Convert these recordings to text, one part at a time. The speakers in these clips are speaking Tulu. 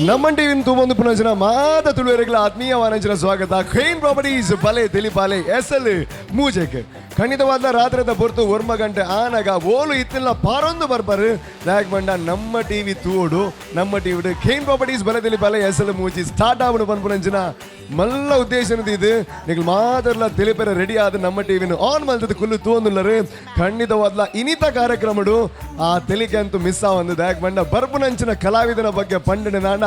ನಮ್ಮ ಟಿವಿನ ತೂಮೊಂದು ಪುನಂಚಿನ ಮಾತ ತುಳುವರೆಗಳ ಆತ್ಮೀಯವಾನಂಚಿನ ಸ್ವಾಗತ. ಕ್ವೀನ್ ಪ್ರಾಪರ್ಟೀಸ್ ಬಲೆ ತಿಳಿಪಾಲೆ ಎಸಲ್ ಮೂಜೆಕ್ ಖಂಡಿತವಾದ ರಾತ್ರಿದ ಪೊರ್ತು ಒರ್ಮ ಗಂಟೆ ಆನಗ ಓಲು ಇತ್ತಿಲ್ಲ ಪಾರೊಂದು ಬರ್ಬರು ದಾಯಕ್ ಬಂಡ ನಮ್ಮ ಟಿವಿ ತೂಡು ನಮ್ಮ ಟಿವಿ ಕ್ವೀನ್ ಪ್ರಾಪರ್ಟೀಸ್ ಬಲೆ ತಿಳಿಪಾಲೆ ಎಸಲ್ ಮೂಜಿ ಸ್ಟಾರ್ಟ್ ಆವಡು ಪನ್ಪುನಂಚಿನ ಮಲ್ಲ ಉದ್ದೇಶ ಇದು. ನಿಗಲ್ ಮಾತ್ರಲ ತಿಳಿಪೆರ ರೆಡಿ ಆದ ನಮ್ಮ ಟಿವಿನ ಆನ್ ಮಲ್ತದ ಕುಲ್ಲು ತೂವೊಂದುಲ್ಲರು. ಖಂಡಿತವಾದ್ಲ ಇನಿತ ಕಾರ್ಯಕ್ರಮಡು ಆ ತೆಲಿಕೆ ಅಂತೂ ಮಿಸ್ ಆವಂದು. ದಾಯಕ್ ಬಂಡ ಬರ್ಪುನಂಚಿನ ಕಲಾವಿದನ ಬಗ್ಗೆ ಪಂಡನೆ ನಾಡ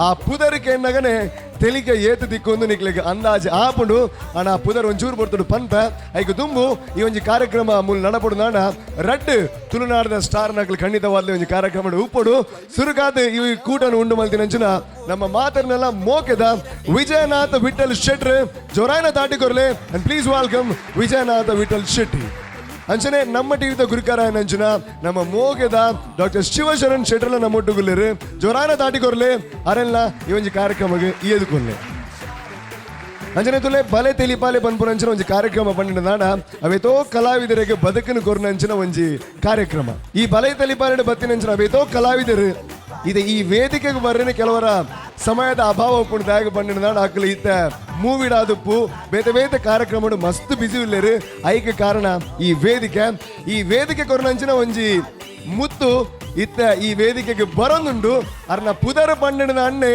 ಆ ಪುದರಿಕೆ ನಗನೆ ತೆಲಿಕೆ ಏತು ದಿಕ್ಕೊಂದು ನಿಕ್ಲೆಗ್ ಅಂದಾಜು ಆಪುಂಡು. ಆಣ ಆ ಪುದರ್ ಒಂಚೂರು ಬರ್ತುಡು ಪಂತ ಐಕ್ ದುಂಬು ಈ ಒಂಜಿ ಕಾರ್ಯಕ್ರಮ ಮೂಲ ನಡಪುಡು ನಾಡ ರಡ್ಡ್ ತುಳುನಾಡದ ಸ್ಟಾರ್ ನಕ್ಲು ಖಂಡಿತವಾದ್ಲಿ ಒಂಜಿ ಕಾರ್ಯಕ್ರಮ ಉಪ್ಪುಡು. ಸುರುಕಾದ ಈ ಕೂಟನು ಉಂಡು ಮಲ್ತಿನಂಚಿನ ನಮ್ಮ ಮಾತನ್ನೆಲ್ಲ ಮೋಕೆದ ವಿಜಯನಾಥ ವಿಠಲ್ ಶೆಟ್ರ್ ಜೊರಾಯನ ತಾಟಿಕೊರ್ಲೆ and please welcome Vijayanatha Vittal Shetty. ಅಂಚನೆ ನಮ್ಮ ಟಿವಿದ ಗುರುಕಾರ ನಂಚಿನ ನಮ್ಮ ಮೋಗೆದ ಡಾಕ್ಟರ್ ಶಿವಶರಣ್ ಶೆಟ್ಟರ್ಲ ನಮ್ಮ ಒಟ್ಟುಗುಲ್ಲೇರು ಜೊರಾನ ತಾಟಿಕೊರ್ಲೆ ಅರೆಲ್ಲ ಈ ಒಂಜಿ ಕಾರ್ಯಕ್ರಮಕ್ಕೆ ಎದುಕೊಲ್ಲೆ. ಅಂಚನೆ ತುಲೆ ಬಲೆ ತೆಲಿಪಾಲೆ ಪನ್ಪುನಂಚಿನ ಒಂಜಿ ಕಾರ್ಯಕ್ರಮ ಪಂಡಿನ ನಾಡ ಅವೇತೋ ಕಲಾವಿದರಿಗೆ ಬದುಕಿನ ಕೊರ್ನಂಚಿನ ಒಂಜಿ ಕಾರ್ಯಕ್ರಮ. ಈ ಬಲೆ ತೆಲಿಪಾಲೆ ಬತ್ತಿನಂಚಿನ ಅವೇತೋ ಕಲಾವಿದರು ಇದು ಈ ವೇದಿಕೆಗೆ ಬರ್ರಿನ ಕೆಲವರ ಸಮಯದ ಅಭಾವ ಉಪ್ಪುಂಡು. ದಾಯಗ ಪಂಡಿನ ನಾಡ ಅಕ್ಕಲು ಇತ್ತ ಮೂವಿಡಾದುಪ್ಪು ಬೇತೆ ಬೇತೆ ಕಾರ್ಯಕ್ರಮ ಮಸ್ತ್ ಬಿಸಿ ಇಲ್ಲೇರು. ಐಕ್ ಕಾರಣ ಈ ವೇದಿಕೆ. ಈ ವೇದಿಕೆ ಕೊರ್ನಂಚಿನ ಒಂಜಿ ಮುತ್ತು ಇತ್ತ ಈ ವೇದಿಕೆಗೆ ಬರೋದುಂಡು. ಅರ್ನ ಪುದರ ಪಂಡಿನ ಅಣ್ಣೆ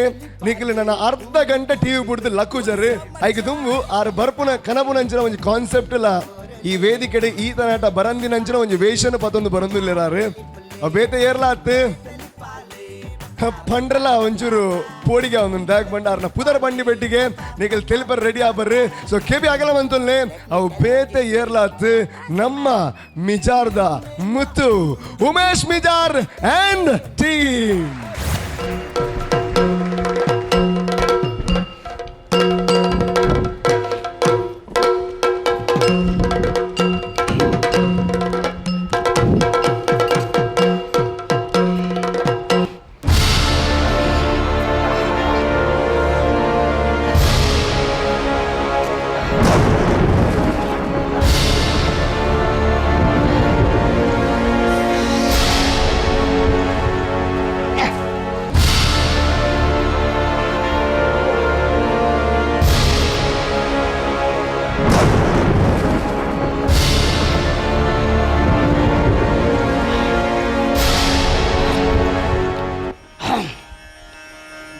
ನಿಖಿಲ್ ನನ್ನ ಅರ್ಧ ಗಂಟೆ ಟಿವಿ ಬಿಡ್ದು ಲಕ್ಕುಜರು. ಐಕ್ ತುಂಬು ಆರು ಬರ್ಪುನ ಕನಪುನಂಚಿನ ಒಂಜಿ ಕಾನ್ಸೆಪ್ಟ್ ಇಲ್ಲ ಈ ವೇದಿಕೆಡೆ ಈ ತನಾಟ ಬರಂದಿನಂಚಿನ ಒಂಜಿ ವೇಷನ ಪತೊಂದು ಬರಂದಿಲ್ಲಾರು. ಬೇತೆ ಏರ್ಲಾತ್ ಪಂಡ್ರಲ ಒಂಚೂರು ಪೋಡಿಗೆ ಒಂದು ದಾಗ್ ಬಂಡ ಅರ್ನ ಪುದರ್ ಬಂಡಿ ಬೆಟ್ಟಿಗೆ ನಿಖಿಲ್ ತೆಲಿಪರ್ ರೆಡಿ ಆಬರ್ರಿ. ಸೊ ಕೆಬಿ ಆಗಲ ಮಂತುಲ್ನೆ ಅವು ಬೇತೆ ಏರ್ಲಾತ್ ನಮ್ಮ ಮಿಜಾರ್ದ ಮುತ್ತು ಉಮೇಶ್ ಮಿಜಾರ್ ಅಂಡ್ ಟೀಮ್.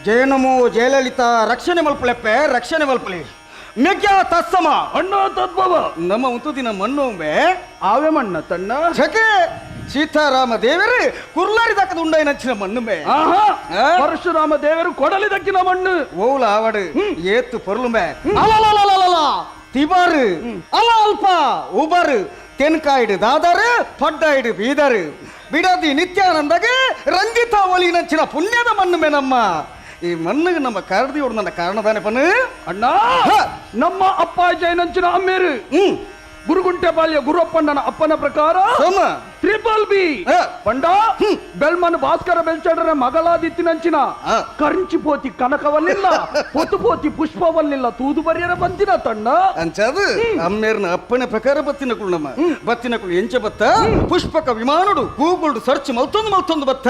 ಜಯನಮೋ ಜಯಲಲಿತಾ ರಕ್ಷಣೆ ಮಲ್ಪಲೆಪ್ಪೆ ರಕ್ಷಣೆ ಮಲ್ಪಲೆ ಮೆಗ್ಯ ತತ್ಸಮ ಅಣ್ಣ ತದ್ಭವ. ನಮ್ಮ ಉಂತು ದಿನ ಮಣ್ಣೊಮ್ಮೆ ಆವೆ ಮಣ್ಣ ತಣ್ಣ. ಛಕೆ ಸೀತಾರಾಮ ದೇವರು ಕುರ್ಲಾರಿ ದಕ್ಕದ ಉಂಡೈ ನಚ್ಚಿನ ಮಣ್ಣುಮೆ. ಆಹಾ. ಆ? ಪರಶುರಾಮ ದೇವರು ಕೊಡಲಿ ದಕ್ಕಿನ ಮಣ್ಣು. ಓಲ ಆವಡು ಏತ್ತು ಪೊರ್ಲುಮೆ ಅಲಲಲಲಲಲ ತಿಬಾರು ಅಲ ಅಲ್ಪ ಉಬರು ತೆನ್ಕಾಯ್ಡು ದಾದಾರು ಪಡ್ಡಾಯ್ಡು ಬೀದರು ಬಿಡದಿ ನಿತ್ಯಾನಂದಗೆ ರಂಜಿತಾ ಒಲಿ ನಚ್ಚಿನ ಪುಣ್ಯದ ಮಣ್ಣುಮೆ. ನಮ್ಮ ಈ ಮಣ್ಣಿಗೆ ನಮ್ಮ ಕರದಿಯೋಡು ನನ್ನ ಕಾರಣದಾನೆ ಪನ್ನು. ಅಣ್ಣ, ನಮ್ಮ ಅಪ್ಪ ಜೈನಂಚಿನ ಅಮ್ಮೇರು ಗುರುಗುಂಟೆ ಬಾಲ್ಯ ಗುರುಪ್ಪಣ್ಣನ ಅಪ್ಪನ ಪ್ರಕಾರ ಸೋಮ ಟ್ರಿಪಲ್ ಬಿ ಪಂಡ ಬೆಲ್ಮನ್ ಭಾಸ್ಕರ ಬೆಲ್ಚಡರ ಮಗಳಾದಿತ್ತಿನಂಚಿನ ಕರಿಂಚಿ ಪೋತಿ ಕನಕವಲ್ಲಿಲ್ಲ ಪೊತು ಪೋತಿ ಪುಷ್ಪವಲ್ಲಿಲ್ಲ ತೂದು ಬರಿಯರ ಬಂದಿನ ತಣ್ಣ. ಅಂಚಾದು ಅಮ್ಮೇರ್ನ ಅಪ್ಪನ ಪ್ರಕಾರ ಬತ್ತಿನ ಕುಳು ನಮ್ಮ ಬತ್ತಿನ ಕುಳು ಎಂಚ ಬತ್ತ ಪುಷ್ಪಕ ವಿಮಾನುಡು ಗೂಗುಲ್ಡು ಸರ್ಚ್ ಮಲ್ತೊಂದು ಮಲ್ತೊಂದು ಬತ್ತ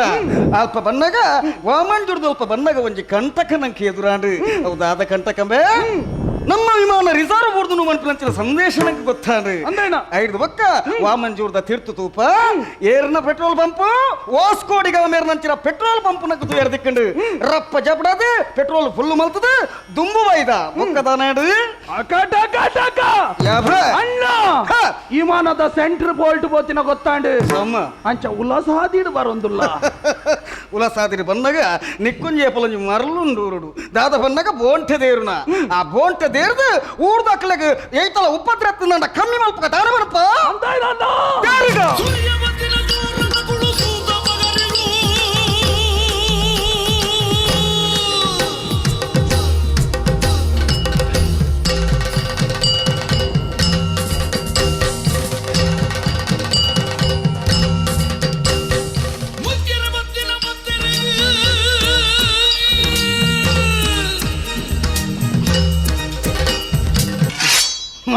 ಅಲ್ಪ ಬನ್ನಗ ವಾಮನ್ ಜುಡ್ದು ಅಲ್ಪ ಬನ್ನಗ ಒಂಜಿ ಕಂಟಕ ನಂಗೆ ಎದುರಾಂಡು. ಹೌದಾದ ಕಂಟಕಂಬೆ ನಮ್ಮ ವಿಮಾನ ರಿಸರ್ವ್ ಬೋರ್ದು ಮನ್ಪಿನಂಚಿನ ಸಂದೇಶ ನಂಗೆ ಗೊತ್ತಾಂಡು. ಅಂದ್ರೇನ? ಐದು ಬಕ್ಕ ವಾಮಂಜೂರ್ದ ತೀರ್ಥ ತೂಪ ಏರ್ನ ಪೆಟ್ರೋಲ್ ಪಂಪ್ ವಾಸ್ಕೋಡಿಗ ಮೇರ್ನಂಚಿನ ಪೆಟ್ರೋಲ್ ಪಂಪ್ ನಕ್ಕು ತುಯರ್ ದಿಕ್ಕಂಡು ರಪ್ಪ ಜಪಡದು ಪೆಟ್ರೋಲ್ ಫುಲ್ ಮಲ್ತದ ದುಂಬು ಬೈದ ಬೊಕ್ಕದ ನಾಡು. ಅಕ ಟಕ ಟಕ. ಯಾಭ? ಅಣ್ಣ, ಹ. ವಿಮಾನದ ಸೆಂಟರ್ ಬೋಲ್ಟ್ ಬೋತಿನ ಗೊತ್ತಾಂಡು. ಸಮ. ಅಂಚ ಉಲ್ಲಾಸಾದಿಡು ಬರೊಂದುಲ್ಲ. ಉಲಸಾದಿರಿ ಬಂದಾಗ ನಿಕ್ಕೊಂಜಿ ಪಲಂಜಿ ಮರಳುಂಡೂರುಡು ದಾದ ಬಂದಾಗ ಬೋಂಟೆ ದೇರುನ ಆ ಬೋಂಟೆ ದೇರ್ದು ಊರ್ದಕ್ಲೆಗ್ ಏಯ್ತಲ ಉಪದ್ರ ಕಮ್ಮಿ ಮಲ್ಪಕ ದಾನ ಮನಪ್ಪ. ಅಂದಾಯ್ನ. ದೇರುಗ.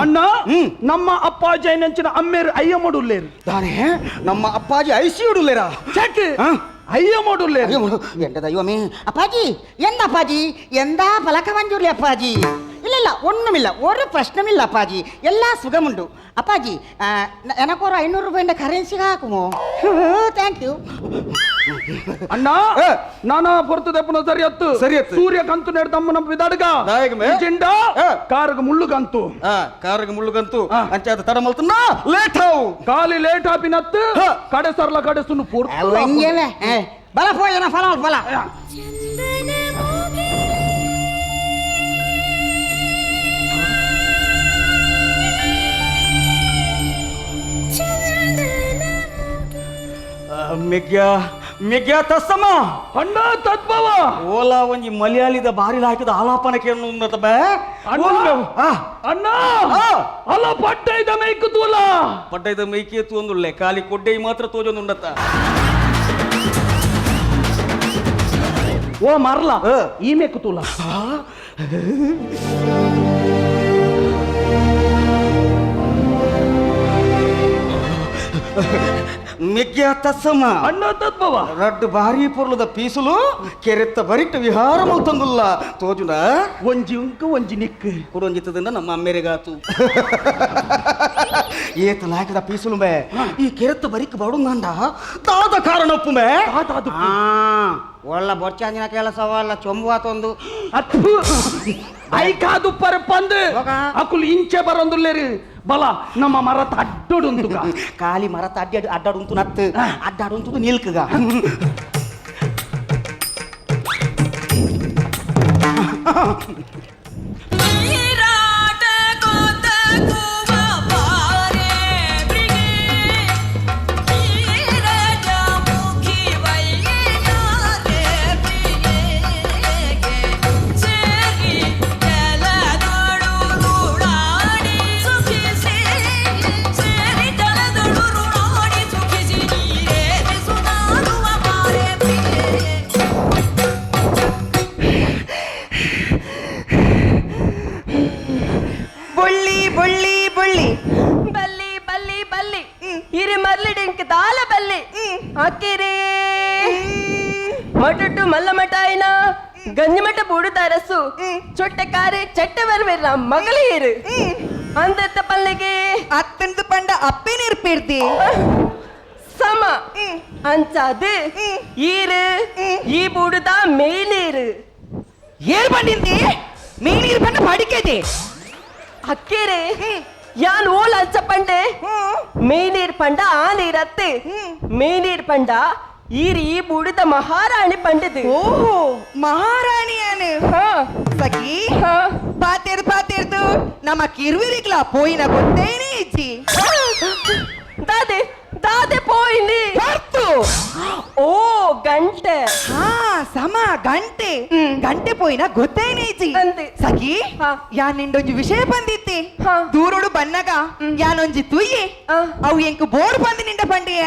ಅಣ್ಣ. ನಮ್ಮ ಅಪ್ಪಾಜಿ ಐನಂಚಿನ ಅಮ್ಮೇರು ಅಯ್ಯಮ್ಮಡುಲ್ಲೇರು. ದಾನೆ ನಮ್ಮ ಅಪ್ಪಾಜಿ ಐಸಿಯುಡುಲ್ಲೇರಾ? ಚಟ್ ಅಯ್ಯಮ್ಮಡುಲ್ಲೇರು. ಅಯ್ಯೋ, ಎಂಟ ದೈವಮೇ. ಅಪ್ಪಾಜಿ, ಎಂದ ಅಪ್ಪಾಜಿ, ಎಂದ ಪಲಕ ಮಂಜೂರ್ಲಿ ಅಪ್ಪಾಜಿ? ಇಲ್ಲ ಇಲ್ಲ, ഒന്നുമില്ല, ഒരു പ്രശ്നമില്ല അപ്പാജി, എല്ലാ സുഖമുണ്ട് അപ്പാജി. എനക്കൊരു 500 രൂപേൻ്റെ കറൻസി ആക്കുമോ? Thank you. ಅಣ್ಣ, ನಾನಾ ಪೊರ್ತು ದೆಪ್ಪನ ಸರಿಯತ್ತು. ಸರಿಯತ್ತು. ಸೂರ್ಯ ಕಂತು ನೆಡ್ತಮ್ಮನ ಬಿದಡ್ಗ ದಾಯಕಮೇ. ಜಿಂಡ ಕಾರುಗ ಮುಳ್ಳು ಕಂತು. ಕಾರುಗ ಮುಳ್ಳು ಕಂತು ಅಂಚಾದ ತಡ ಮಲ್ತುನ್ನ ಲೇಟ್ ಅವು. ಖಾಲಿ ಲೇಟ್ ಆಪಿನತ್ತು ಕಡೆ ಸರ್ಲ ಕಡೆ ಸುನ್ನು ಪೊರ್ತು. ಬಲ ಪೋಯನ ಫಲ ಬಲ. ಮೆಗ್ಯಾ ಮೆಗ್ಯಾ ತಸ್ಸಮ. ಅಣ್ಣ ತದ್ಭವ. ಓಲಾ ಒಂಜಿ ಮಲಯಾಳಿದ ಬಾರಿ ಹಾಕಿದ ಆಲಾಪನಕ್ಕೆ ಬೇ. ಅಣ್ಣ ಅಲ್ಲ ಪಟ್ಟೈದ ಮೈಕು ತೂಲ. ಪಟ್ಟೈದ ಮೈಕೆ ತೂಂದುಳ್ಳೆ, ಖಾಲಿ ಕೊಡ್ಡೆ ಮಾತ್ರ ತೋಜೊಂದುಂಡತ್ತ. ಓ ಮರ್ಲ ಈ ಮೇಕು ತೂಲ. ಮೆಗ್ಯ ತಸ್ಸಮ. ಅಣ್ಣ ತದ್ಭವ. ರಡ್ಡು ಬಾರಿ ಪೊರ್ಲದ ಪೀಸುಲು ಕೆರೆತ್ತ ಬರಿಟ್ಟು ವಿಹಾರ ಮಲ್ತಂದುಲ್ಲ ತೋಜುನ. ಒಂಜಿ ಉಂಕು ಒಂಜಿ ನಿಕ್ಕು ಕುಡೊಂಜಿತ್ತದಿಂದ ನಮ್ಮ ಅಮ್ಮೆರೆಗಾತು. ಏತ ಲಾಯಕದ ಪೀಸುಲು ಮೇ ಈ ಕೆರೆತ್ತ ಬರಿಕ್ ಬಡುಂಗಂಡ ದಾದ ಕಾರಣಪ್ಪು ಮೇ. ಒಳ್ಳ ಬೊಚ್ಚಾಂಜಿನ ಕೆಲಸವಲ್ಲ ಚೊಂಬುವಾತೊಂದು. ಅತ್ತು ಐಕಾದು ಪರ ಪಂದು ಅಕುಲು ಇಂಚೆ ಬರೊಂದುಲ್ಲೇರು ಬಲ ನಮ್ಮ ಮರತ ಅಡ್ಡೊಡುಂತುಗ. ಖಾಲಿ ಮರತ ಅಡ್ಡ ಅಡ್ಡಾಡುಂತು ನತ್ತು ಅಡ್ಡಾಡುಂತು ನಿಲ್ಕುಗ. ಮಟುಟ್ಟು ಮಲ್ಲ ಮಟಾಯಿನ ಗಂಜಿಮಠ ಬೂಡುದಾರಸು ಚೊಟ್ಟೆಕಾರೆ ಚಟ್ಟೆ ಬರ್ಬೇರ ಮಗಳೀರು ಅಂದತ್ತ ಪಲ್ಲಿಗೆ ಅತ್ತಂದು ಪಂಡ ಅಪ್ಪೇನಿರ್ಪಿರ್ದಿ ಸಮ ಅಂಚಾದು ಈರು ಈ ಬೂಡುದ ಮೇಲೀರು. ಏರ್ ಬಂಡಿಂದಿ ಮೇಲೀರು ಪಂಡ ಪಡಿಕೆದೆ ಅಕ್ಕೇರೆ ಯಾನ್ ಓಲ್ ಅಂಚ ಪಂಡೆ ಮೇಲೀರ್ ಪಂಡ ಆ ನೀರತ್ತೆ ಮೇಲೀರ್ ಪಂಡ ಈರ್ ಈ ಬೂಡುದ ಮಹಾರಾಣಿ ಪಂಡಿದು. ಓಹೋ ಮಹಾರಾಣಿಯಾನು ಸಖಿ ಪಾತೇರು ಪಾತೇರ್ದು ನಮ್ಮ ಕಿರುವಿರಿಗ್ಲ ಪೋಯಿನ ಗೊತ್ತೇನೆ ಇಜ್ಜಿ. ದಾದೆ ದಾದೆ ಪೋಯಿನಿ ಬರ್ತು. ಓ ಗಂಟೆ. ಹಾ ಸಮ ಗಂಟೆ ಗಂಟೆ ಪೋಯಿನ ಗೊತ್ತೇನೆ ಇಜ್ಜಿ. ಸಖಿ ಯಾನ್ ನಿಂಡೊಂಜಿ ವಿಷಯ ಬಂದಿತ್ತೆ. ದೂರೋಡು ಬನ್ನಗ ಯಾನೊಂಜಿ ತುಯ್ಯೆ ಅವು ಎಂಕು ಬೋರ್ ಬಂದು ನಿಂಡ ಪಂಡೆ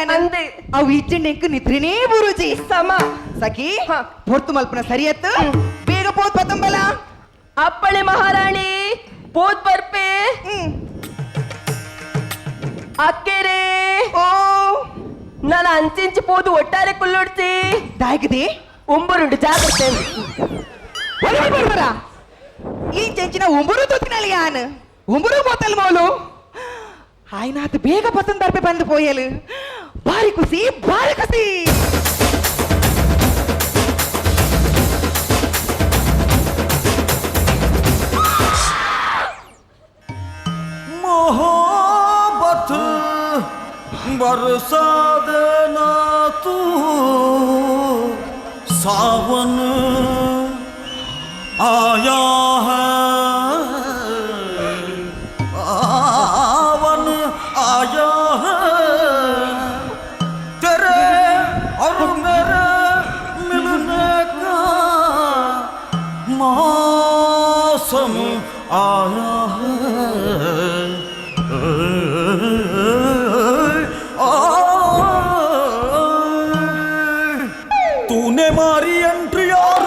ಅವು ಇಜ್ಜಿಂಡ ಎಂಕು ನಿದ್ರಿನೇ ಬುರುಜಿ. ಸಮ ಸಖಿ ಪೊರ್ತು ಮಲ್ಪನ ಸರಿಯತ್ತು ಬೇಗ ಪೋತ್ ಪತಂಬಲ. ಅಪ್ಪಣೆ ಮಹಾರಾಣಿ ಪೋತ್ ಬರ್ಪೆ. ಅಕ್ಕೆರೆ ಓ ನಾನು ಅಂಚಿಂಚಿ ಪೋದು ಒಟ್ಟಾರೆ ಕುಲ್ಲುಡ್ತಿ ದಾಯಕದಿ ಉಂಬರುಂಡು ಜಾಗ್ರತೆ. ಬರ್ಬರ ಈ ಚೆಂಚಿನ ಉಂಬುರು ತೊತ್ತಿನಲ್ಲಿ ಯಾನ್ ಉಂಬುರು ಬೋತಲ್ ಮೋಲು ಆಯ್ನಾತ್ ಬೇಗ ಪಸಂದ್ ಬರ್ಪೆ ಬಂದು ಪೋಯಲು ಬಾರಿ ಖುಷಿ ಬಾರಿ ಖುಷಿ. मोहब्बत बरसा देना तू सावन आया है, सावन आया है, तेरे और मेरे मिलने का मौसम आया है। तूने मारी एंट्री और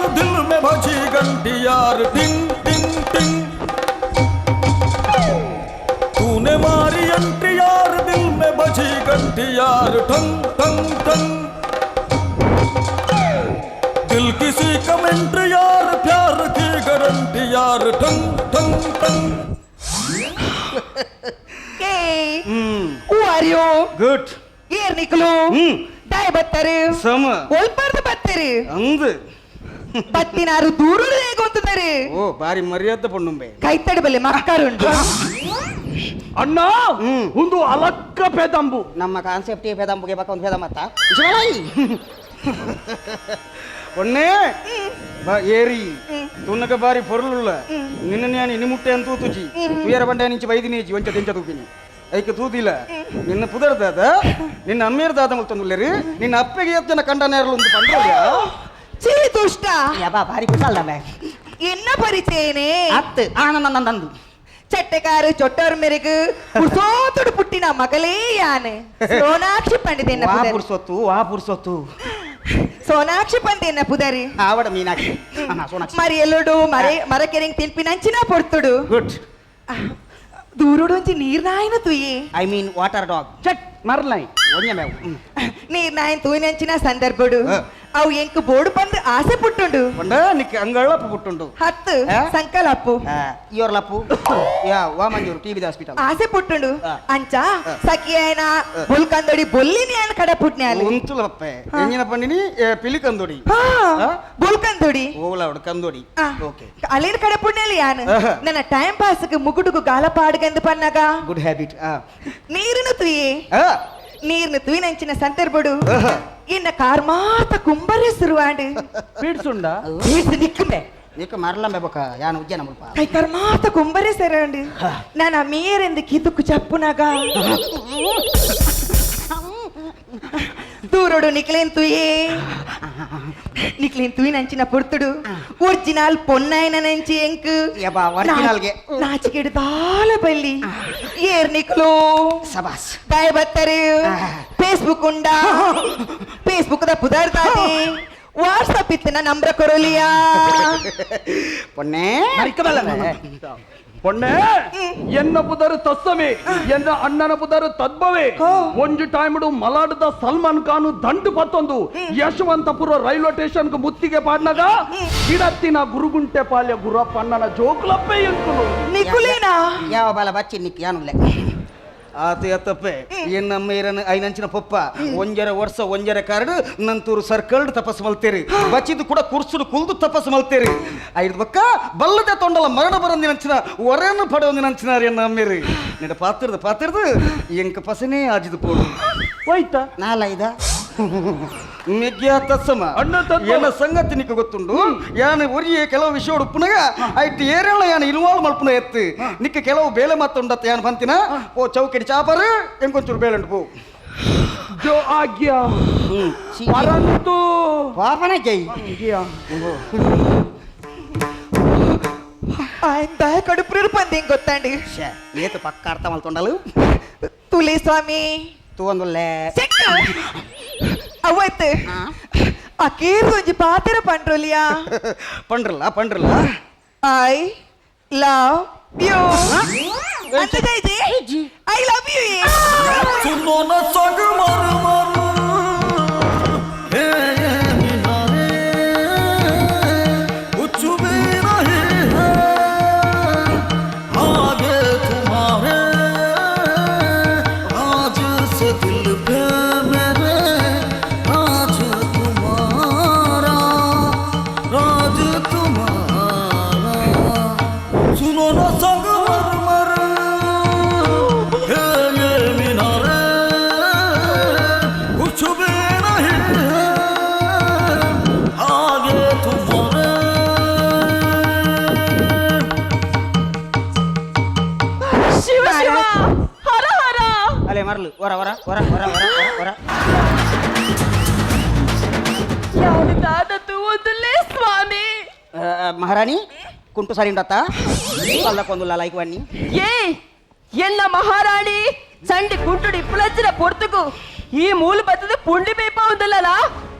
गारंटी यार। ठंग ठंग ठंग दिल किसी कमेंट यार, प्यार की गारंटी यार। ठंग ठंग ठंग। Who are you? Good. ಏರ್ ನಿಕ್ಲು ದಾಯ ಬತ್ತರು? ಸಮ. ಒಲ್ಪರ್ದು ಬತ್ತರು? ಅಂದು. ಬತ್ತಿನಾರು ದೂರುಡು ಹೇಗೊಂತುದರು? ಓ ಬಾರಿ ಮರ್ಯಾದೆ ಪೊಣ್ಣುಂಬೆ. ಕೈತಡು ಬಲ್ಲೆ ಮಕ್ಕರುಂಡು. ಅಣ್ಣ, ಒಂದು ಅಲಕ್ಕ ಪೆದಂಬು. ನಮ್ಮ ಕಾನ್ಸೆಪ್ಟ್ ಪೆದಂಬುಗೆ ಬಕ್ಕ ಒಂದು ಪೆದಂಬತ್ತ. ಒಣ್ಣೆ ಬಾ ಏರಿ ತುನ್ನಕ ಬಾರಿ ಪೊರ್ಲುಳ್ಳ ನಿನ್ನ ನಾನು ಇನಿ ಮುಟ್ಟೆ ಅಂತ ತೂತುಜಿ ತುಯರ ಬಂಡೆ ನಿಂಚಿ ಬೈದಿನೇಜಿ ಒಂಚ ತೆಂಚ ತೂಪಿನಿ ಐಕೆ ತೂದಿಲ್ಲ. ನಿನ್ನ ಪುದರ್ ದಾದ, ನಿನ್ನ ಅಮ್ಮೇರ್ ದಾದ ಮುಲ್ತಂದುಲ್ಲೇರಿ, ನಿನ್ನ ಅಪ್ಪೆಗೆ ಎತ್ತನ ಕಂಡ ನೇರಲು ಒಂದು ಪಂಡ್ರೋಲ್ಯ. ಚೀ ದುಷ್ಟ. ಯಬ್ಬಾ, ಬಾರಿ ಕುಶಾಲ್ದಮ್ಮೆ. ಎನ್ನ ಪರಿಚಯನೇ? ಅತ್ತು ಆನಂದ ನಂದು. ಚಟ್ಟೆಕಾರು ಚೊಟ್ಟೋರ್ ಮೆರುಗು ಪುರ್ಸೋತುಡು ಪುಟ್ಟಿನ ಮಗಲೇ ಯಾನೆ ಸೋನಾಕ್ಷಿ ಪಂಡಿತ. ವಾ ಪುರ್ಸೊತ್ತು, ವಾ ಪುರ್ಸೊತ್ತು. ಸೋನಾಕ್ಷಿ ಪಂಡಿತ ಪುದರಿ. ಆವಡ ಮೀನಾಕ್ಷಿ ಅಮ್ಮ, ಸೋನಾಕ್ಷಿ. మరి ఎల్లుడు మరే మరకెరింగ్ తినిపినంచిన పొర్తుడు. ಗುಡ್. దూరుడుంచి నీరు నాయన తుయ్యి. I mean water dog. Check ಮರ್ಲೈ. ಒಂಜೆ ಮೇವು. నీరు నాయన తూయినంచిన సందర్భుడు ಅವು ಎಂಕ್ ಬೋಡು పంದು ಆಸೆ ಪುಟ್ಟುಂಡು. ಪಂಡ ನಿಕ್ಕೆ ಅಂಗಳಪ್ಪ ಪುಟ್ಟುಂಡು. ಹತ್ತು. ಆ? ಸಂಕಲಪ್ಪು. ಇಯೋರ್ಲಪ್ಪು ಯಾ ವಾಮಂಜೂರು ಟಿಬಿ ಹಾಸ್ಪಿಟಲ್. ಆಸೆ ಪುಟ್ಟುಂಡು. ಅಂಚ ಸಖಿ అయిన ಬುಲ್ಕಂದೊಡಿ ಬೊಲ್ಲಿನಿ ఆయన ಕಡ ಪುಟ್ನ್ಯಾಲು. ಉಂತುಲಪ್ಪೆ ಎಂಜಿನ ಪಂಡಿನಿ ಪಿಲಿ ಕಂದೊಡಿ. ಬುಲ್ಕಂದೊಡಿ. ಓಲ ಕಂದೊಡಿ. ಓಕೆ. ಅಲ್ಲಿನ ಕಡೆ ಪುಣ್ಯಲಿ ಯಾನು. ನನ್ನ ಟೈಮ್ ಪಾಸ್ಗೆ ಮುಗುಡುಗು ಗಾಲಪಾಡುಗೆಂದು ಪನ್ನಗ. Good habit. ನೀರಿನ ತುಯಿ, ನೀರ್ನ ತುಯಿನಂಚಿನ ಸಂದರ್ಭಡು ಇನ್ನ ಕಾರ್ಮಾತ ಕುಂಬರೆ ಸುರುವಾಂಡು. ಪೀಡ್ಸುಂಡ. ಬೀಸು ನಿಕ್ಕುಂಬೆ. ನೀಕ ಮರಲಂಬೆ ಬೊಕ ಯಾನು ಉಜ್ಜನ ಮುಲ್ಪ. ಕೈ ಕರ್ಮಾತ ಕುಂಬರೆ ಸೆರಂಡು. ನಾನು ಮೇರೆಂದು ಕಿದುಕು ಚಪ್ಪುನಾಗ ದೂರಡು ನಿಕ್ಲೇನ್ ತುಯೇ. ನಿಕ್ಲೇನ್ ತುಯಿ ನಂಚಿನ ಪೊರ್ತುಡು ಒರಿಜಿನಲ್ ಪೊನ್ನಾಯನ ನಂಚಿ ಎಂಕ್. ಯಬ್ಬಾ, ಒರಿಜಿನಲ್ಗೆ. ನಾಚಿಕೆಡು ದಾಲ ಬಲ್ಲಿ. ಏರ್ ನಿಕ್ಲು? ಸಬಾಸ್. ದಾಯ ಬತ್ತರು? ಫೇಸ್ಬುಕ್ ಉಂಡಾ? ಫೇಸ್ಬುಕ್ ದ ಪುದರ್ ದಾದೆ? ವಾಟ್ಸಪ್ ಇತ್ತಿನ ನಂಬ್ರ ಕೊರಲಿಯಾ? ಪೊನ್ನೆ. பொண்ணே, என்ன புதரு தஸ்ஸமே, ಎನ್ನ ಅಣ್ಣನ ಪುದರು ತದ್ಭವೇ. ಒಂಜು ಟೈಮ್ಡು ಮಲಾಡದ ಸಲ್ಮಾನ್ ಖಾನ್ ದಂಡು ಪತ್ತೊಂದು ಯಶವಂತಪುರ ರೈಲ್ವೆ ಸ್ಟೇಷನ್ ಮುತ್ತಿಗೆ ಪಾಡ್ನಾಗ ಗಿಡತ್ತಿನ ಗುರುಗುಂಟೆ ಪಾಲ್ಯ ಗುರಪ್ಪ ಅಣ್ಣನ ಜೋಕುಲಪ್ಪೆ ಎಂಕುಲು. ನಿಕುಲೇನಾ? ಯಾವ ಬಾಲ ಬಚ್ಚಿ ನಿಕ್ ಯಾನುಲ್ಲೆ. ಆತ ಎತ್ತಪ್ಪೆ ಎನ್ನಮ್ಮ ಇರನ ಐನಂಚಿನ ಪೊಪ್ಪ ಒಂಜರ ವರ್ಷ ಒಂಜರ ಕಾರ್ಡ್ ನಂತೂರು ಸರ್ಕಲ್ ತಪಸ್ ಮಲ್ತೇರಿ ಬಚ್ಚಿದ್ದು ಕೂಡ ಕುರ್ಸುಡು ಕುಲ್ದು ತಪಸ್ ಮಲ್ತೇರಿ. ಐದು ಬಕ್ಕ ಬಲ್ಲದೆ ತೊಂಡಲ ಮರಣ ಬರಂದಿನಂಚಿನ ಒರೆಯನ್ನು ಪಡವಂದಿನಂಚಿನಾರಿ ಎನ್ನ ಅಮ್ಮೇರಿ. ನಿನ್ನ ಪಾತಿರ್ದು ಪಾತಿರ್ದು ಎಂಕ ಪಸನೇ ಆಜಿದು ಪೋಡು. ಹೋಯ್ತಾ? ನಾಲೈದ. ಮೆಗ್ಯ ತತ್ಸಮ. ಅಣ್ಣ ತತ್ಸಮ. ಎನ್ನ ಸಂಗತಿ ನಿಕ್ಕ ಗೊತ್ತುಂಡು. ಯಾನ ಒರಿಯೇ ಕೆಲವು ವಿಷಯ ಉಪ್ಪುನಗ ಐಟ್ ಏರೆಲ್ಲ ಯಾನ ಇಲ್ವಾಲ್ ಮಲ್ಪುನ ಎತ್ತು ನಿಕ್ಕ ಕೆಲವು ಬೇಲೆ ಮತ್ತುಂಡತ್ತ ಯಾನ್ ಬಂತಿನ ಓ ಚೌಕಿಡಿ ಚಾಪರು ಎಂಕೊಂಚೂರು ಬೇಲೆ ಉಂಟು ಪೋ. ಜೋ ಆಗ್ಯಾ, ಪರಂತು ಪಾಪನ ಜೈ. ఆయన దాయ కడుపు పందెం ಗೊತ್ತಂడి. ಶ್ಯೆ, ಏತು ಪಕ್ಕ ಅರ್ಥ ಮಲ್ತೊಂಡಲು. ತುಲೆ ಸ್ವಾಮಿ. ತೂವೊಂದುಲ್ಲೆ. ಚೆಕ್ ಅವತ್ತು ಅಕೇರ್ ಒಂಜಿ ಪಾತೆರ ಪಂಡ್ರೊಲಿಯಾ? ಪಂಡ್ರಲ್ಲ ಪಂಡ್ರಲ್ಲ. I love you ಅಂತ ಜೈಜಿ, I love you. सुनो न संग मर मर हे मीनारे, कुछ भी नहीं है आगे तुम्हारे, आज से दिल पे मेरे राज तुम्हारा, राज तुम्हारा। सुनो न संग मर मर हे ये मीनारे, कुछ भी नहीं है आगे तुम्हारे। ಶಿವ ಶಿವ, ಹರ ಹರ. ಅಲೆ ಮರಲು ಹೊರ ಹೊರ ಹೊರ ಹೊರ ಹೊರ ಹೊರ ಹೊರ. ಯಾರು ದಾದ ತೂವೊಂದುಲ್ಲೆ ಸ್ವಾಮಿ? ಮಹಾರಾಣಿ ಕುಂಟು ಸರಿ ಉಂಡತ್ತ ಅಲ್ಲಕ್ಕೊಂದುಲ್ಲ ಲೈಕ್ ಬನ್ನಿ. ಏ ಎನ್ನ ಮಹಾರಾಣಿ, ಚಂಡಿ ಕುಂಟುಡಿ ಇಪ್ಪುಲಂಚಿನ ಪೊರ್ತುಗು ಈ ಮೂಲು ಬತ್ತದ ಪುಂಡಿ ಪೇಪ ಉಂದುಲ್ಲಲ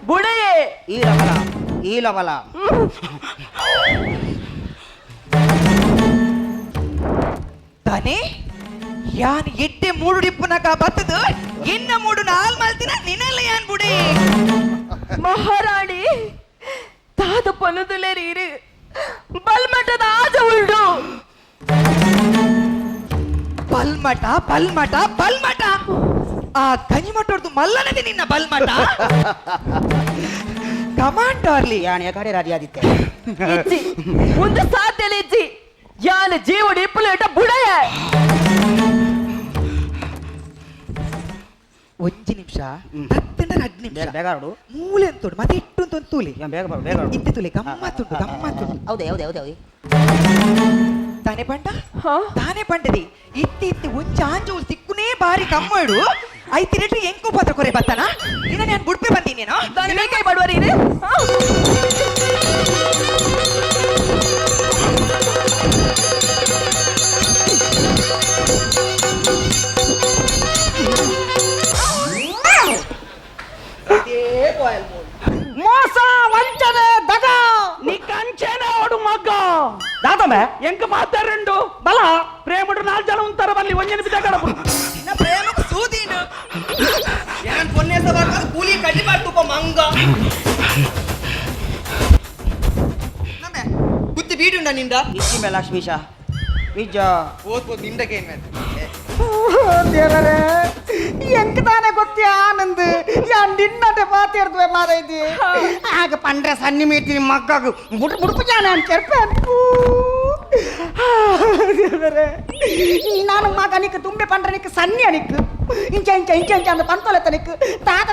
ಬುಡೆಯೇ. ಈ ಲಬಲ ಈ ಲಬಲ. ತಾನೇ ಯಾನ್ ಎಡ್ಡೆ ಮೂಡುಡಿಪ್ಪುನಕ ಬತ್ತದು ಎನ್ನ ಮೂಡು ನಾಲ್ ಮಲ್ತಿನ ನಿನ್ನಲ್ಲ ಯಾನ್ ಬುಡೆ. ಮಹಾರಾಣಿ ತಾದ ಪೊಲುದುಲೆರೀರು ಬಲ್ಮಠದ ಆಜ ಉಂಡು. ಬಲ್ಮಠ ಬಲ್ಮಠ ಬಲ್ಮಠ ಆ ಕನಿಮಠೊಡ್ದು ಮಲ್ಲನದಿ ನಿನ್ನ ಬಲ್ಮಠ. ಕಮಾನ್ ಡಾರ್ಲಿ. ಯಾನ್ ಎಕಡೆ ರಾಜಿ ಆದಿತ್ತೆ. ಇಜ್ಜಿ ಒಂದು ಸಾಧ್ಯಲ ಇಜ್ಜಿ ಯಾನ್ ಜೀವಡಿ ಇಪ್ಪುಲೇಟ ಬುಡಯ. ಒಂಜಿ ನಿಮಿಷ ತತ್ತಂಡ ರಡ್ಡು ನಿಮಿಷ ಬೇಗ ಆಡು. ಮೂಲೆ ಅಂತೋಡು ಮತ್ತೆ ಇಟ್ಟು ಅಂತ ಒಂದು ತೂಲಿ ಯಾನ್ ಬೇಗ ಬರು, ಬೇಗ ಬರು. ಇತ್ತೆ ತೂಲೆ ಗಮ್ಮತ್ತುಂಟು ಗಮ್ಮತ್ತುಂಟು. ಹೌದೇ ಹೌದೇ ಹೌದೇ ಹೌದೇ. ತಾನೇ ಪಂಡ ಹಾ? ತಾನೇ ಪಂಡದಿ ಇತ್ತಿ ಇತ್ತಿ ಒಂಜಿ ಆಂಜೋಲ್ ತಿಕ್ಕುನೇ ಬಾರಿ ಕಮ್ಮಡು ಐತಿ ರೇಟ್ರಿ ಎಂಕು ಪತ್ರ ಕೊರೆ ಬತ್ತನ ನಿನ್ನ ನಾನು ಬುಡ್ಪೆ ಬಂದೀನೇನೋ. ದಾನಿ ಬೇಕೈ ಬಡವರೀರು. ಮೋಸ ವಂಚನೆ ದಗ. నీ కంచేనే ఓడు మగ్గ. ದಾತಂಬೆ ಎಂಕ ಮಾತಾರಂಡು ಬಲ ಪ್ರೇಮಡು ನಾಲ್ ಜನ ఉంటారు మళ్ళీ ಒಂಜని ಬಿದ್ದಾಗಡಪು. ನಿನ್ನ ಪ್ರೇಮಕ್ಕೆ ಸೂದಿಂಡು. ಯಾನ್ ಪೊನ್ನೆ ಸವಾರ್ ಕೂಲಿ ಕಡ್ಡಿ ಮಾಡ್ತುಪ್ಪ ಮಂಗ. ನಮ್ಮೆ ಬುದ್ಧಿ ಬೀಡುಂಡ ನಿಂದ. ಇಚ್ಚಿಂಬೆ ಲಕ್ಷ್ಮೀಶ ನಿಜ. ಓದ್ ಓದ್ ನಿಂದಕ್ಕೆ ಏನ್ ದೇವರೇ ಎಂಕ್ ತಾನೆ ಗೊತ್ತಿ ಆನಂದ್ ಯಾನ್ ನಿನ್ನಟೆ ಮಾತಾಡ್ದುವೆ ಮಾರೈತಿ ಆಗ ಪಂಡ್ರೆ ಸನ್ನಿ ಮೀಟಿ ಮಗ್ಗಗು ಬುಡ್ ಬುಡ್ಪು ಜಾನ ಅಂತ ಕೆರ್ಪೆ. ದೇವರೇ ನಾನು ಮಗ ನಿಕ್ ತುಂಬೆ ಪಂಡ್ರೆ ನಿಕ್ ಸನ್ನಿ ಅನಿಕ್ ಇಂಚ ಇಂಚ ಇಂಚ ಇಂಚ ಅಂದ ಪಂತೊಲೆತ್ತ ನಿಕ್ ತಾತ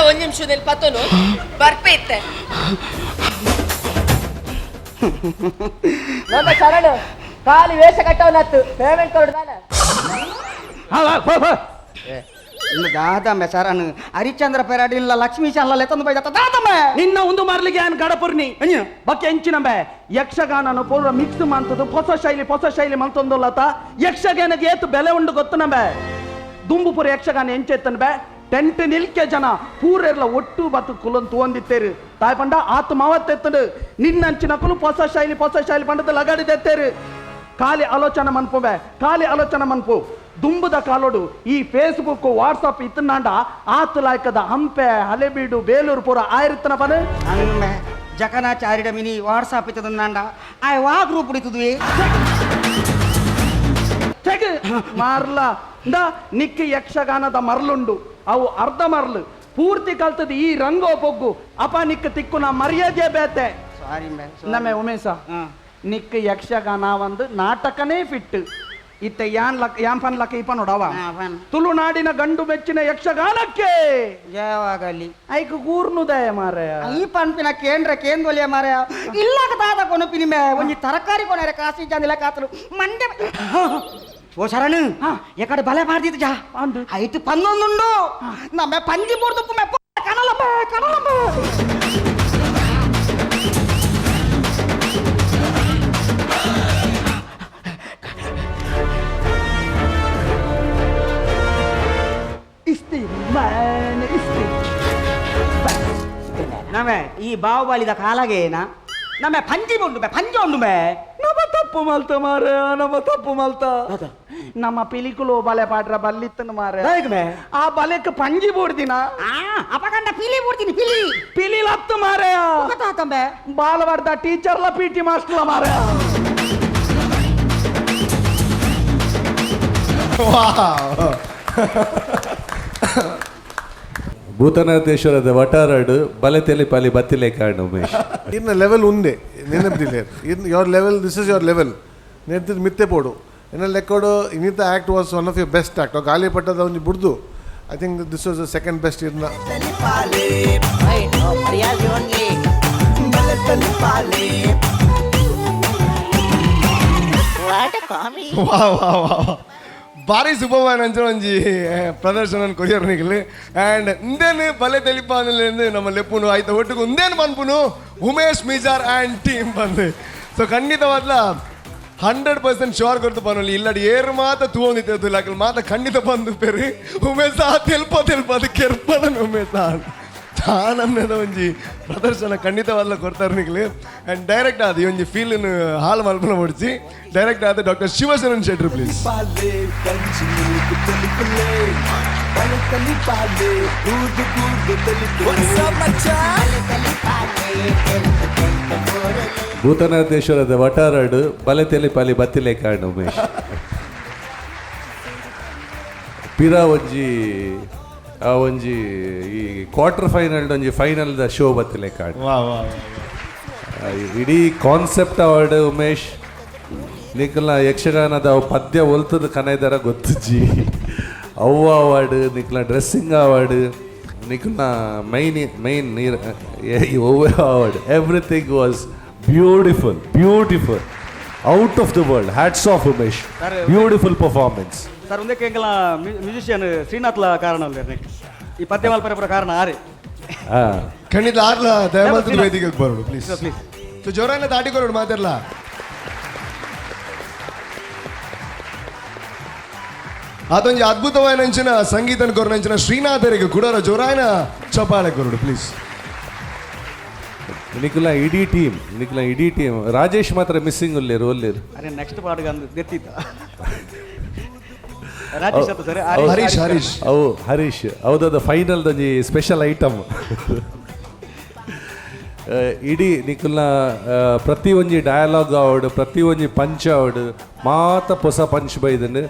ಒಂದ್ ನಿಮಿಷದಲ್ಲಿ ಪತ್ತೋನು ಬರ್ಪೆ ಇತ್ತೆ. ನಮ್ಮ ಶರಣು ಖಾಲಿ ವೇಷ ಕಟ್ಟವನತ್ತು ಪೇಮೆಂಟ್ ಕೊಡ್ದಾನ. ಇನ್ನು ದಾದಮ್ಮೆ ಸರನ್ ಹರಿಶ್ಚಂದ್ರ ಪೆರಾಡಿ ಇಲ್ಲ ಲಕ್ಷ್ಮೀಶ ಅಲ್ಲ ತಂದು ಬೈದ ದಾದಮ್ಮೆ. ನಿನ್ನ ಒಂದು ಮಾರ್ಲಿಗೆ ಯಾನ್ ಗಡಪುರ್ನಿ ಬಕ್ಕೆ ಎಂಚಿನಂಬೆ ಯಕ್ಷಗಾನನು ಪೂರ್ವ ಮಿಕ್ಸ್ ಮಂತದ್ದು ಹೊಸ ಶೈಲಿ ಹೊಸ ಶೈಲಿ ಮಂತೊಂದುಲ್ಲತ ಯಕ್ಷಗಾನಕ್ಕೆ ಏತು ಬೆಲೆ ಉಂಡು ಗೊತ್ತು ನಂಬೆ. ದುಂಬುಪುರ ಯಕ್ಷಗಾನ ಎಂಚೆತ್ತನ್ ಬೆ ಟೆಂಟ್ ನಿಲ್ಕೆ ಜನ ಪೂರೆರ್ಲ ಒಟ್ಟು ಬತ್ತು ಕುಲನ್ ತುವಂದಿತ್ತೇರು ತಾಯ್ ಪಂಡ ಆತು ಮಾವತ್ತೆತ್ತಂಡು ನಿನ್ನಂಚಿನ ಕುಲು ಹೊಸ ಶೈಲಿ ಹೊಸ ಶೈಲಿ ಪಂಡದ ಲಗಾಡಿದೆತ್ತೇರು. ಖಾಲಿ ಆಲೋಚನೆ ಮನ್ಪುವೆ ಖಾಲಿ ಆಲೋಚನೆ ಮನ್ಪು ದುಂಬುದ ಕಾಲೋಡು ಈ ಫೇಸ್ಬುಕ್ ವಾಟ್ಸಪ್ ಇತ್ತನಾಂಡ ಆತು ಲಾಯ್ಕದ ಹಂಪೆ ಹಲೆಬೀಡು ಬೇಲೂರು ಪೂರ ಆಯಿರ್ತನ ಪನ. ಅಂಬೆ ಜಕನಾಚಾರ್ಯಡ ಮಿನಿ ವಾಟ್ಸಾಪ್ ಇತ್ತದಂಡ ಆಯ್ ವಾ ಗ್ರೂಪ್ ಇತ್ತದುವೆ. ಚೆಕ್ ಮಾರ್ಲ ಇಂದ ನಿಕ್ಕ ಯಕ್ಷಗಾನದ ಮರ್ಲುಂಡು ಅವು ಅರ್ಧ ಮರ್ಲು ಪೂರ್ತಿ ಕಲ್ತದ ಈ ರಂಗೋ ಪೊಗ್ಗು ಅಪ ನಿಕ್ಕ ತಿಕ್ಕು ನಾ ಮರ್ಯಾದೆ ಬೇತೆ. ಸಾರಿ ಮೇ ನಮ್ಮೆ ಉಮೇಶ ನಿಕ್ಕ ಯಕ್ಷಗಾನ ಒಂದು ನಾಟಕನೇ ಫಿಟ್ ಇತ್ತ ಯಾನ್ ಲಕ್ ಯಾನ್ ಪನ್ ಲಕ್ಕ ಇಪ್ಪ ನೋಡವ. ಪನ್. ತುಳುನಾಡಿನ ಗಂಡು ಮೆಚ್ಚಿನ ಯಕ್ಷಗಾನಕ್ಕೆ ಜಯವಾಗಲಿ. ಐಕ್ ಗೂರ್ನುದಯ ಮಾರಾಯ. ಈ ಪನ್ಪಿನ ಕೇಂದ್ರ ಕೇಂದ್ರೊಲಿಯ ಮಾರಾಯ ಇಲ್ಲಾಗ ದಾದ ಕೊನಪಿನಿ ಮೇ ಒಂಜಿ ತರಕಾರಿ ಕೊನರೆ ಕಾಸಿ ಜಾಂದಿಲ್ಲ ಕಾತಲು ಮಂಡೆ ಓ ಶರಣು ಎಕಡೆ ಬಲೆ ಮಾಡ್ದಿತ್ತು ಜಾ ಅಂದು. ಐತು ಪನ್ನೊಂದುಂಡು ನಮ್ಮೆ ಪಂಜಿ ಮೂರ್ದು ಮೆ ಕನಲಂಬೆ ಕನಲಂಬೆ. ಇಸ್ತಿ ಮ್ಯಾನ್ ಇಸ್ತಿ. ನಮ್ಮೆ ಈ ಬಾಹುಬಲಿದ ಕಾಲಾಗೇನ ನಮ್ಮೆ ಪಂಜಿ ಉಂಡು ಮೆ ಪಂಜಿ ಉಂಡು ಮೇ. ನಮ್ಮ ತಪ್ಪು ಮಲ್ತ ಮಾರಾಯ ನಮ್ಮ ತಪ್ಪು ಮಲ್ತ ನಮ್ಮ ಪಿಲಿಕುಲು ಬಲೆ ಪಾಡ್ರ ಬಲ್ಲಿತ್ತನ ಮಾರ ಮೇ ಆ ಬಲೆಕ್ ಪಂಜಿ ಬೋಡ್ದಿನ. ಆ ಅಪಕಂಡ ಪಿಲಿ ಬಿಡ್ತೀನಿ ಪಿಲಿ. ಪಿಲಿ ಲತ್ತು ಮಾರಾಯ. ತಾತಂಬೆ ಬಾಲವಾಡ್ದ ಟೀಚರ್ಲ ಪಿ ಟಿ ಮಾಸ್ಟರ್ಲ ಮಾರಾಯ. ಭೂತನಾಥೇಶ್ವರದ ವಟಾರಡು ಬಲೆ ತೆಲಿಪಾಲಿ ಬತ್ತಿಲೆ ಕಾಣು ಉಮೇಶ್. ಇನ್ನು ಲೆವೆಲ್ ಉಂದೆ ನೆನಪಿಲ್ಲ ಇನ್ your level this is your level ನೆನ್ತಿದ್ದು ಮಿತ್ತೆ ಪೋಡು ಎನ್ನ ಲೆಕ್ಕೋಡು ಇನ್ನಿತ act was one of your best act ಗಾಲಿಪಟ್ಟದ ಒಂಜಿ ಬುಡ್ದು I think this was the second best ಇರ್ನ. ವಾ ವಾ ವಾ ವಾ. ಭಾರಿ ಸುಬ್ಬಮಾನ ಅಂಚ ಒಂಜಿ ಪ್ರದರ್ಶನ ಕೊರಿಯರ್ ನಿಗಲು ಆ್ಯಂಡ್ ಇಂದೇನು ಬಲೆ ತೆಲಿಪಾನಲೇಂದು ನಮ್ಮ ಲೆಪ್ಪುನು ಆಯ್ತ ಒಟ್ಟಿಗೆ ಉಂದೇನು ಪನ್ಪುನು ಉಮೇಶ್ ಮಿಜಾರ್ ಆ್ಯಂಡ್ ಟೀಮ್ ಬಂದು. ಸೊ ಖಂಡಿತವಾದ್ಲ 100% ಶೋರ್ ಕೊಡ್ತು ಪನೊಲಿ ಇಲ್ಲಡಿ ಏರು ಮಾತ ತೂವೊಂದಿತ್ತು ಲಾಕಲ್ ಮಾತ ಖಂಡಿತ ಬಂದು ಪೇರು ಉಮೇಶ ತೆಲ್ಪ ತೆಲ್ಪ ಅದು ಕೆರ್ಪಡನ್ ಉಮೇಶ. ಆನಂದದ ಒಂಜಿ ಪ್ರದರ್ಶನ ಖಂಡಿತವಾದ್ಲ ಕೊಡ್ತಾರೆ ನಿಕ್ಲು. ಅಂಡ್ ಡೈರೆಕ್ಟ್ ಆದ್ ಈ ಒಂಜಿ ಫೀಲ್ ಹಾಲ್ ಮಲ್ಪನ ಮುಡ್ಚಿ ಡೈರೆಕ್ಟ್ ಆದ ಡಾಕ್ಟರ್ ಶಿವಶರಣ್ ಶೆಟ್ರು ಪ್ಲೀಸ್. ಭೂತನಾಥೇಶ್ವರದ ವಟಾರಡು ಬಲೆ ತೆಲಿಪಾಲಿ ಬತ್ತಿಲೆ ಕಾಣು ಉಮೇಶ್. ಪಿರ ಒಂಜಿ ಆ ಒಂಜಿ ಈ ಕ್ವಾರ್ಟರ್ ಫೈನಲ್ ಒಂಜಿ final the show ಬತ್ತಿಲೆ ಕಾಣು. ವಾ ವಾ. ಇಡೀ ಕಾನ್ಸೆಪ್ಟ್ ಅವಾರ್ಡ್ ಉಮೇಶ್ ನಿಕ್ಲ ಯಕ್ಷಗಾನದ ಅವು ಪದ್ಯ ಒಲ್ತದ ಕನೈದರ ಗೊತ್ತುಜ್ಜಿ. ಅವ್ವ ಅವಾರ್ಡ್ ನಿಕ್ಲ, ಡ್ರೆಸ್ಸಿಂಗ್ ಅವಾರ್ಡ್ ನಿಕ್ಲ, ಮೈನ್ ಮೈನ್ ನೀರು ಒವ್ವೆ award, everything was beautiful, beautiful, out of the world. Hats off, Umesh. Beautiful performance. Sir, ಒಂದಕ್ಕೆ ಎಂಕಲ ಮ್ಯೂಸಿಷಿಯನ್ ಶ್ರೀನಾಥ್ಲ ಕಾರಣ ಅಲ್ಲ ಈ ಪದ್ಯ ಮಲ್ಪರೆ ಕಾರಣ ಆರೆ. ಹಾಂ. ಖಂಡಿತ ಆರ್ಲ ದಯಮಾಲ್ತದ ವೇದಿಕೆಗೆ ಬರೋಡು please. Please. So ಜೋರಾನ ದಾಟಿ ಕೊರೋಡು ಮಾತಾಡ್ಲಾ. ಅದೊಂದು ಅದ್ಭುತವಾದ ಸಂಗೀತ ಕೊರನಂಚಿನ ಶ್ರೀನಾಥರಿಗೆ ಕೂಡ ಜೋರಾಯನ ಚಪಾಳೆ ಕೊರಡು ಪ್ಲೀಸ್. ನಿಖಿಲ ಇಡೀ ಟೀಮ್, ನಿಖಿಲ ಇಡೀ ಟೀಮ್. ರಾಜೇಶ್ ಮಾತ್ರ ಮಿಸ್ಸಿಂಗ್ ಉಲ್ಲೇರು ಒಲ್ಲೇರು. ಅರೆ, ನೆಕ್ಸ್ಟ್ ಪಾಡ್ಗೆ ಅಂದು ದೆತ್ತಿತ್ತ ರಾಜೇಶ್ ಅಂತ ಸರ್. ಹರೀಶ್, ಹರೀಶ್. ಅವು ಹರೀಶ್ ಹೌದದ ಫೈನಲ್ ಒಂಜಿ ಸ್ಪೆಷಲ್ ಐಟಮ್. ಇಡೀ ನಿಕುಲ್ನ ಪ್ರತಿ ಒಂಜಿ ಡಯಲಾಗ್ ಆವಡ್, ಪ್ರತಿ ಒಂಜಿ ಪಂಚ್ ಆವಡ್, ಮಾತ ಪೊಸ ಪಂಚ್ ಬೈದನ್.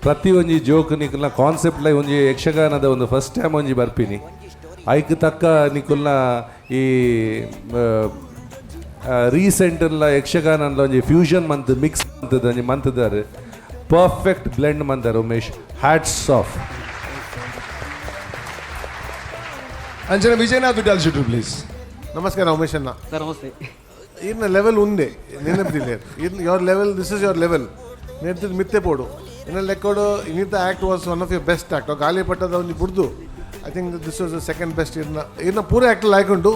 ಪ್ರತಿ ಒಂಜಿ ಜೋಕ್ ನಿಕುಲ್ನ ಕಾನ್ಸೆಪ್ಟ್ ಲೈ ಒಂಜಿ ಯಕ್ಷಗಾನದ ಒಂದು ಫಸ್ಟ್ ಟೈಮ್ ಒಂಜಿ ಬರ್ಪಿನಿ. ಐಕ್ ತಕ್ಕ ನಿಕುಲ್ನ ಈ ರೀಸೆಂಟ್ ಯಕ್ಷಗಾನ ಒಂಜಿ ಫ್ಯೂಷನ್ ಮಂತ್ ಮಿಕ್ಸ್ ಮಂತದ ಒಂಜಿ ಮಂತದಾರೆ ಪರ್ಫೆಕ್ಟ್ ಬ್ಲೆಂಡ್ ಮಂದಾರ. Umesh, hats off. ಅಂಚನ ವಿಜಯನಾಥ್ ವಿಠಲ್ ಶೆಟ್ರು ಪ್ಲೀಸ್. ನಮಸ್ಕಾರ ಉಮೇಶ್ ಅಣ್ಣ. ಸರ್, ನಮಸ್ತೆ. ಇನ್ನ ಲೆವೆಲ್ ಒಂದೇ ನೆನಪಿಲ್ಲ. ಇನ್ your level, this is your level. ನೆಡ್ತಿದ್ದು ಮಿತ್ತೆ ಪೋಡು ಇನ್ನ ಲೆಕ್ಕೋಡು. ಇನ್ನಿತ act was one of your best act. ಗಾಲಿಪಟ್ಟದ ಒಂಜಿ ಬುಡ್ದು I think this was the second best. ಇರ್ನ ಇರ್ನ ಪೂರ ಆ್ಯಕ್ಟ್ ಲಾಯ್ಕ್ ಉಂಟು.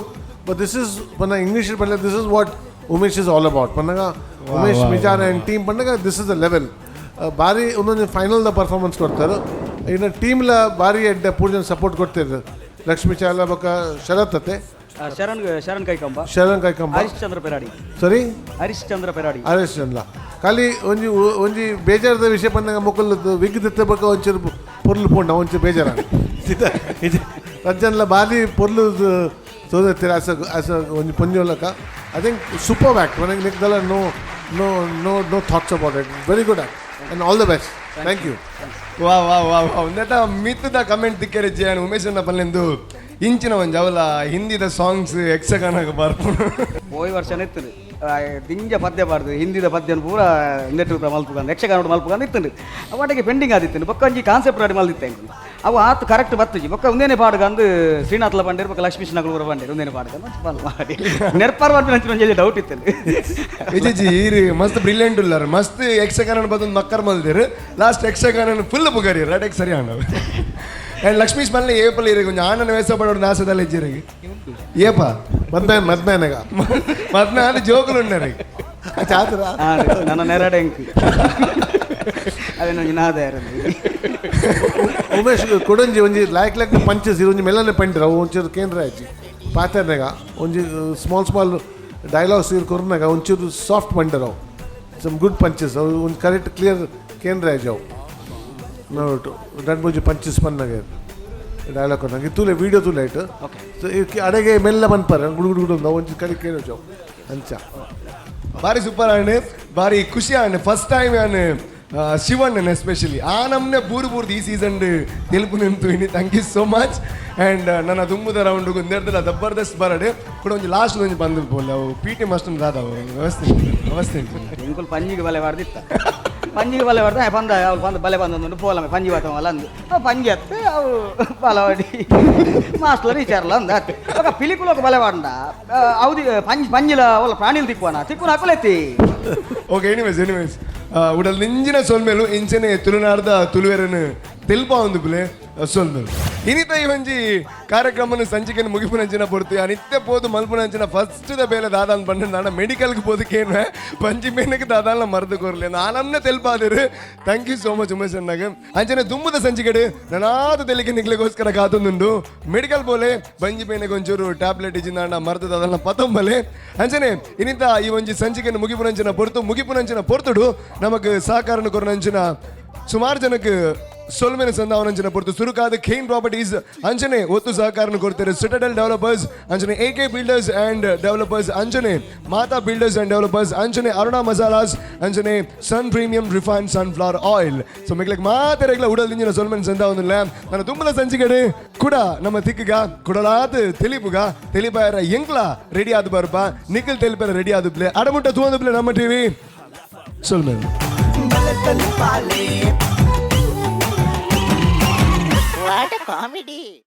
But this is Ponna English ಪಂಡ this is what Umesh is all about Pannaga Umesh Mijar and team Pannaga this is the level. ಬಾರಿ ಒಂದೊಂದು final the performance ಕೊಡ್ತಾರೆ. ಇನ್ನು ಟೀಮ್ಲ ಬಾರಿ ಎಡ್ಡೆ ಪೂರ್ಜನ್ ಸಪೋರ್ಟ್ ಕೊಡ್ತಿದ್ರು. ಲಕ್ಷ್ಮೀ ಚಾಲ ಬೊಕ್ಕ ಶರತ್ ಅತ್ತೆ. ಶರಣ್, ಶರಣ್ ಕೈಕಂಬ. ಶರಣ್ ಕೈಕಂಬ. ಹರಿಶ್ಚಂದ್ರ ಪೆರಾಡಿ. ಸರಿ. ಹರಿಶ್ಚಂದ್ರ ಪೆರಾಡಿ. ಹರೀಶ್ ಚಂದ್ರ. ಖಾಲಿ ಒಂಜಿ ಒಂಜಿ ಬೇಜಾರದ ವಿಷಯ ಪನ್ನಗ ಮೊಕಲ್ ವಿಗ್ ದೆತ್ತ ಬೊಕ್ಕ ಒಂಚೂರು ಪೊರ್ಲು ಪೋಂಡ ಒಂಚೂರು ಬೇಜಾರ. ರಜ್ಜನ್ಲ ಬಾರಿ ಪೊರ್ಲು ತೋದತ್ತೀರ ಆಸ್ ಒಂಜಿ ಪೊಂಜೋಲಕ. I think super act ಮನೆಗೆ ನಿಕ್ದಲ್ಲ. No, no, no, no thoughts about it. Very good act and all the best. Thank you. ವಾ ವಾ ವಾ ವಾ. ಒಂದೇಟ ಮಿತ್ತದ ಕಮೆಂಟ್ ತಿಕ್ಕರೆ ಜಿಯಾನ್ ಉಮೇಶನ್ನ ಪಲ್ಲೆಂದು ಇಂಚಿನ ಒಂಜಿ ಅವಲ ಹಿಂದಿದ ಸಾಂಗ್ಸ್ ಯಕ್ಷಗಾನಕ್ಕೆ ಬರ್ಪುಂಡು. ಪೋಯಿ ವರ್ಷನ ಇತ್ತು ದಿಂಜ ಪದ್ಯ ಬಾರ್ದು ಹಿಂದಿದ ಪದ್ಯನ ಪೂರ ನೆಟ್ಟು ಮಲ್ಪುಗಂದು ಯಕ್ಷಗಾನ ಮಲ್ಪುಗಂದು ಇತ್ತು. ವಾಟಿಗೆ ಪೆಂಡಿಂಗ್ ಆದಿತ್ತು. ಬೊಕ್ಕ ಒಂಜಿ ಕಾನ್ಸೆಪ್ಟ್ ರೆಡಿ ಮಲ್ದಿತ್ತೆ. ಅವು ಆತು ಕರೆಕ್ಟ್ ಬತ್ತುಜಿ. ಬೊಕ್ಕ ಒಂದೇನೆ ಪಾಡುಗಂದು ಶ್ರೀನಾಥ್ಲ ಬಂಡೇರು ಬೊಕ್ಕ ಲಕ್ಷ್ಮೀಶ್ ನಗಲೂರ ಬಂಡೇರು ಒಂದೇನೆ ಪಾಡುಗಂದು ಮಾಡಿ ನೆರ್ಪಾರ್ ಮಾಡ್ಪಿನ ಒಂಜಿ ಡೌಟ್ ಇತ್ತು. ವಿಜಯ್ ಈರು ಮಸ್ತ್ ಬ್ರಿಲಿಯಂಟ್ ಉಲ್ಲಾರ. ಮಸ್ತ್ ಯಕ್ಷಗಾನ ಬಂದು ಮಕ್ಕರ್ ಮಲ್ದಿರು. ಲಾಸ್ಟ್ ಯಕ್ಷಗಾನ ಫುಲ್ ಬುಗಾರಿ ರಡೆಕ್ ಸರಿ ಆಂಡ. ಅಂಡ್ ಲಕ್ಷ್ಮೀಶ್ ಮಲ್ಲೆ ಏಪಲ್ ಇರಿಗೆ ಒಂಜಿ ಆನಂದ ವೇಸ ಪಡೋಡು ನಾಸದಲ್ಲ ಇಜ್ಜಿರಿಗೆ ಏಪ. ಮದ್ಮೆ ಮದ್ಮೇನೆಗ. ಮದ್ಮೆ ಆದ ಜೋಕುಲು ಉಂಡರಿಗೆ. ಚಾತ್ರ. ನನ್ನ ನೆರಡೆ ಎಂಕ್ ಅದೇನೊಂಜಿ ನಾದ. ಉಮೇಶ್, ಕೊಡೊಂಜಿ ಒಂಜಿ ಲಾಯ್ಕ್ ಲಾಯ್ಕ್ ಪಂಚಸ್ ಒಂಜಿ ಮೆಲ್ಲನೆ ಪಂಡ್ರ ಅವು ಒಂಚೂರು ಕೇಂದ್ರ ಆಯ್ಚಿ ಪಾತೆರ್ನಾಗ ಒಂಜಿ small small dialogues ಇರ್ ಕೊರ್ನಾಗ ಒಂಚೂರು ಸಾಫ್ಟ್ ಪಂಡರ್ ಅವು some good punches ಅವು ಒಂದು ಕರೆಕ್ಟ್ ಕ್ಲಿಯರ್ ಕೇಂದ್ರ ಆಯ್ಚಿ ಅವು ನೋಟು ರಡ್ ಒಂಜಿ ಪಂಚಸ್ ಪನ್ನಾಗ ಡೈಲಾಗ್ ಕೊರ್ನಾಗ ತೂಲೆ ವೀಡಿಯೋ ತೂಲೆ ಆಯ್ತು. ಸೊ ಅಡೆಗೆ ಮೆಲ್ಲ ಪನ್ಪರ ಗುಡು ಗುಡು ಗುಡು ಒಂಜಿ ಕಡೆ ಕೇಳೋಜು ಅಂಚ. ಬಾರಿ ಸೂಪರ್ ಆಂಡ್ ಬಾರಿ ಖುಷಿ and first time on ಶಿವಣ್ಣನ್ especially ಆ ನಮ್ನೆ ಬೂರು ಬೂರ್ದು ಈ ಸೀಸನ್ ತೆಲುಪು ನಿಂತು ಇನಿ. Thank you so much and ನನ್ನ ದುಂಬುದ ರೌಂಡ್ ಒಂದೆರದಲ್ಲ ಜಬರ್ದಸ್ತ್ ಬರಡೆ ಕೂಡ ಒಂಜಿ ಲಾಸ್ಟ್ ಒಂಜಿ ಬಂದು ಪೋಲೆ ಅವು P T master ದಾದ ಅವು ವ್ಯವಸ್ಥೆ ಉಂಟು, ವ್ಯವಸ್ಥೆ ಉಂಟು. ಎಂಕುಲು ಪಂಜಿಗೆ ಬಲೆ ಬಾರ್ದಿತ್ತ. ಪಂಜಿಗೆ ಬಲೆ ಬಾರ್ದ ಪಂದ ಅವ್ಳು ಪಂದ ಬಲೆ ಬಂದೊಂದು ಪೋಲಮೆ ಪಂಜಿ ಬಾತವಲ್ಲ ಅಂದು ಅವು ಪಂಜಿ ಅತ್ತೆ ಅವು ಬಲವಾಡಿ ಮಾಸ್ಟರ್ ವಿಚಾರಲ್ಲ ಅಂದ ಅತ್ತೆ. ఒక పిలికులు ఒక ಬಲೆ ಬಾಂಡ అవుది ಪಂಜಿ ಪಂಜಿಲ ಅವಳ ಪ್ರಾಣಿಲ್ ತಿಕ್ಕುವನ ತಿಕ್ಕುನ ಅಕುಲೆತ್ತಿ. Okay, anyways anyways ಉಡಲ್ ನಿಂಜಿನ ಸೊಲ್ಮೇಲು ಇಂಚನೆ ತುಳುನಾಡ್ದ ತುಳುವೆರನು ತೆಲ್ಪ ಒಂದು ಪಿಲೆ ಸೊಲ್ಮೇಲು. ಇನಿತ ಈ ಒಂಜಿ ಕಾರ್ಯಕ್ರಮನ ಸಂಚಿಕೆನ ಮುಗಿಪುನಂಚಿನ ಪೊರ್ತು. ನಿತ್ಯ ಪೋದು ಮಲ್ಪುನಂಚಿನ ಫಸ್ಟ್ the ಬೇಲೆ ದಾದಾನ್ ಪಂಡ ನಾನ ಮೆಡಿಕಲ್ಗೆ ಪೋದಕ್ಕೇನು ಪಂಚಿ ಮೇನಕ್ಕೆ ದಾದಾನ ಮರದು ಕೊರ್ಲೆ ನಾನನ್ನೇ ತೆಲ್ಪಾದಿರು. Thank you so much Umesh ಅಣ್ಣಗ. ಅಂಚನೆ ದುಂಬುದ ಸಂಚಿಕೆಡು ನನಾದ ತೆಲಿಕೆ ನಿಗ್ಲಿಗೋಸ್ಕರ ಕಾತೊಂದುಂಡು. ಮೆಡಿಕಲ್ ಬೋಲೆ ಬಂಜಿ ಬೇನೆಗೆ ಒಂಚೂರು ಟ್ಯಾಬ್ಲೆಟ್ ಇಜ್ಜಿಂದಾಂಡ ಮರದ ಅದನ್ನ ಪತೊಂಬಲೆ. ಅಂಚನೆ ಇನ್ನಿಂತ ಈ ಒಂಜಿ ಸಂಚಿಕೆನ ಮುಗಿಪುನಂಚಿನ ಪೊರ್ತು, ಮುಗಿಪುನಂಚಿನ ಪೊರ್ತುಡು ನಮಕ್ ಸಹಕಾರನ ಕೊರನಂಚಿನ ಸುಮಾರು ಜನಕ್ಕೆ ಸೊಲ್ಮೆನ ಸಂದಾವನಂಚಿನ ಪೊರ್ತು. ಸುರುಕಾದ ಖೇನ್ ಪ್ರಾಪರ್ಟೀಸ್ ಅಂಚನೆ ಒತ್ತು ಸಹಕಾರನ ಕೊಡ್ತಾರೆ ಸಿಟಡೆಲ್ ಡೆವಲಪರ್ಸ್ ಅಂಚನೆ A K builders and developers ಅಂಚನೆ ಮಾತಾ ಬಿಲ್ಡರ್ಸ್ ಅಂಡ್ ಡೆವಲಪರ್ಸ್ ಅಂಚನೆ ಅರುಣಾ ಮಸಾಲಾಸ್ ಅಂಚನೆ Sun Premium refine sunflower oil. So ಮೆಗ್ಲಕ್ ಮಾತೆರೆಗ್ಲ ಉಡಲ್ ದಿಂಜಿನ ಸೊಲ್ಮೆನ ಸಂದಾವೊಂದಿಲ್ಲ. ನನ್ನ ತುಂಬದ ಸಂಚಿಕೆಡೆ ಕೂಡ ನಮ್ಮ ತಿಕ್ಕಗ ಕುಡಲಾದ ತೆಲಿಪುಗ ತೆಲಿಪಾಯರ ಎಂಕ್ಲ ರೆಡಿ ಆದ್ ಬರ್ಪ, ನಿಖಲ್ ತೆಲಿಪಾರ ರೆಡಿ ಆದ ಪ್ಲೇ ಅಡಮುಟ್ಟ ತೂವೊಂದು ಪ್ಲೇ ನಮ್ಮ ಟಿವಿ ಸೊಲ್ಮೆನ್. What a comedy.